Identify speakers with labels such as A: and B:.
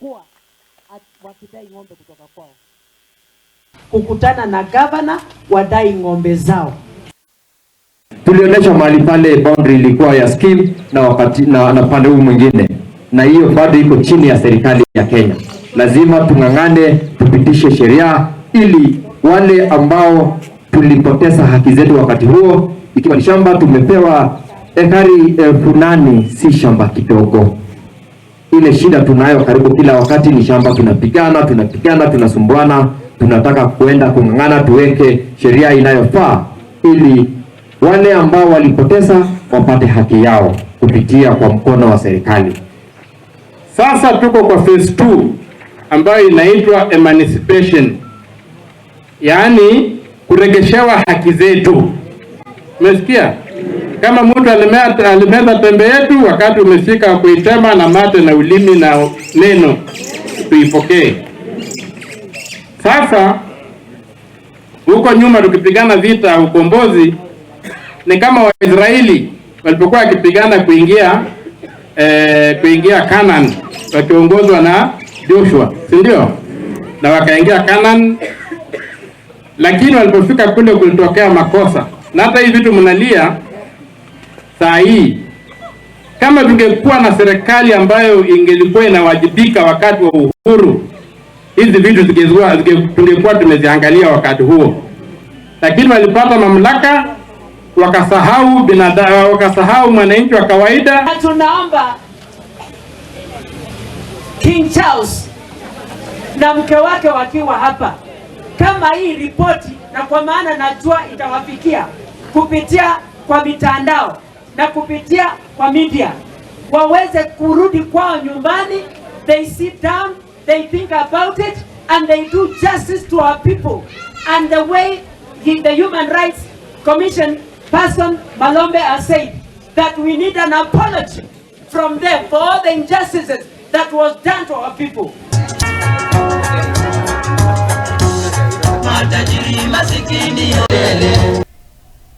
A: wamekuwa wakidai ng'ombe kutoka kwao. Kukutana na gavana wadai ng'ombe zao.
B: Tulionyesha mahali pale boundary ilikuwa ya scheme na wakati na pande huu mwingine, na hiyo bado iko chini ya serikali ya Kenya. Lazima tung'ang'ane, tupitishe sheria ili wale ambao tulipoteza haki zetu wakati huo, ikiwa ni shamba tumepewa ekari 8,000, si shamba kidogo. Ile shida tunayo karibu kila wakati ni shamba, tunapigana tunapigana, tunasumbuana. Tunataka kuenda kung'ang'ana, tuweke sheria inayofaa ili wale ambao walipoteza wapate haki yao kupitia kwa mkono wa serikali.
C: Sasa tuko kwa phase 2 ambayo inaitwa emancipation, yaani kuregeshewa haki zetu. Umesikia? Kama mtu alimeza tembe yetu, wakati umefika kuitema na mate na ulimi na neno, tuipokee. Sasa huko nyuma tukipigana vita ya ukombozi ni kama Waisraeli walipokuwa wakipigana kuingia Canaan wakiongozwa na Joshua, si ndio? Na wakaingia Canaan, lakini walipofika kule kulitokea makosa, na hata hivi vitu mnalia saa hii, kama tungekuwa na serikali ambayo ingelikuwa inawajibika wakati wa uhuru, hizi vitu tungekuwa tumeziangalia wakati huo, lakini walipata mamlaka wakasahau binadamu, wakasahau mwananchi wa kawaida.
A: Na tunaomba King Charles na mke wake wakiwa hapa, kama hii ripoti, na kwa maana najua itawafikia kupitia kwa mitandao na kupitia kwa media, waweze kurudi kwao nyumbani, they sit down, they think about it and they do justice to our people and the way the Human Rights Commission person Malombe has said that we need an apology from them for all the injustices that was done to our people.
D: Matajiri masikini yelele.